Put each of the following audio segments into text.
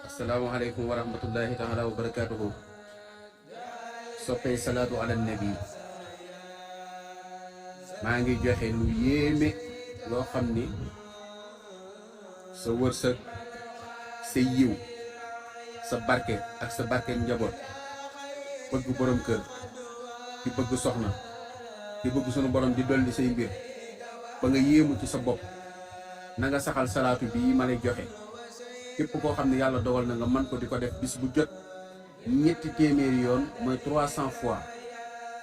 asalaamaaleykum wa rahmatullahi taala wa barakaatuhu. soppee salaatu ala nabi, maa ngi joxe lu yéeme loo xam ni sa wërsëg, sa yiw, sa barke ak sa barke njaboot, bëgg borom kër di bëgg soxna di bëgg sunu borom di dolli say mbir ba nga yéemu ci sa bopp. na nga saxal salaatu bii ma lay joxe. képp koo xam ne yàlla dogal na nga man ko di ko def bis bu jot ñetti téeméeri yoon mooy 300 fois,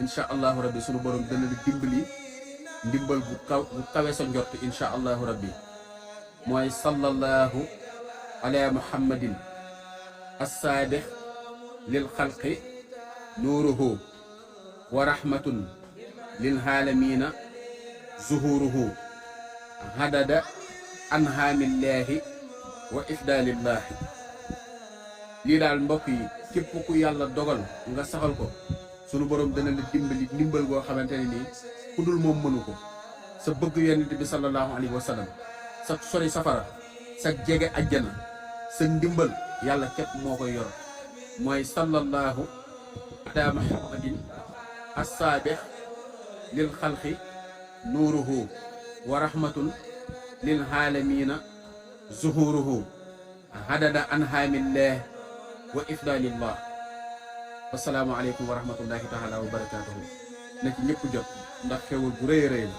incha allahu rabbi sunu borom dana la dimbali ndimbal bu kawe sa njort incha allahu rabbi. mooy sallallahu ala muhammadin assaadix lil xalqi nuuruhu wa rahmatun lil haalamina zuhuruhu hadada anhaamillaahi wa ifdaalillaahi. lii daal mbokk yi, képp ku yàlla dogal nga saxal ko sunu borom dana la dimbali ndimbal goo xamante ne nii ku dul moom mënu ko. sa bëgg yonent bi sallallahu alayhi wa sallam, sa sori safara, sa jege ajjana, sa ndimbal yàlla képp moo koy yor. mooy sallallahu ala muhammadin assaabix lil xalqi nuuruhu wa rahmatun lil haalamiina zuhuruhu hadada anhaamillah wa ifdalillah. assalaamu aleykum wa rahmatullahi taala wa barakaatuhu. na ci ñëpp jot ndax xewal bu rëy a rëy la.